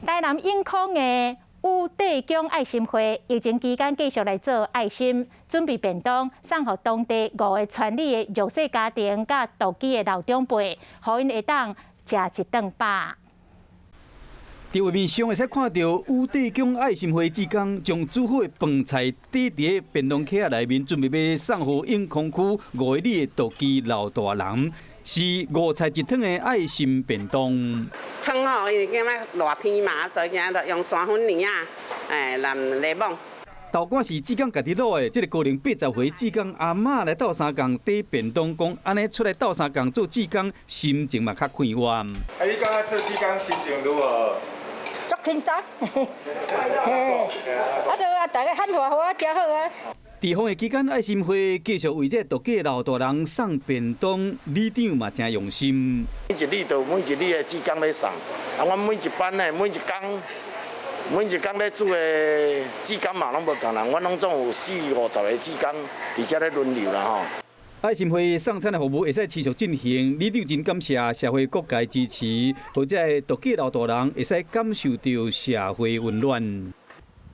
台南永康的宇帝宮愛心會疫情期間繼續來做愛心，準備便當送予當地五个村里的弱勢家庭佮獨居的老長輩，予𪜶會當食一頓飽。佇畫面上會使看著宇帝宮愛心會志工將煮好的飯菜疊佇便當盒內面，準備欲送予永康區五个里的獨居老大人，是五菜一湯的愛心便當。湯吼，因為今仔熱天嘛，所以今仔就用山粉泥仔，哎，淋檸檬。豆干是志工家己滷的，這个高齡80歲志工阿嬤來鬥相共提便當，講按呢出來鬥相共做志工，心情嘛較快活。啊，你感覺做志工心情如何？足輕鬆，嘿，啊，就啊，大家喊話予我誠好啊。佇防疫期間，愛心會繼續為這獨居老大人送便當，里長嘛誠用心。每一里都每一里的志工咧送，啊，阮每一班的每一工，每一工咧做的志工嘛攏無仝人，阮攏總有四五十个志工佇遮咧輪流啦吼。愛心會送餐的服務會使持續進行，里長真感謝社會各界支持，予這个獨居老大人會使感受著社會溫暖。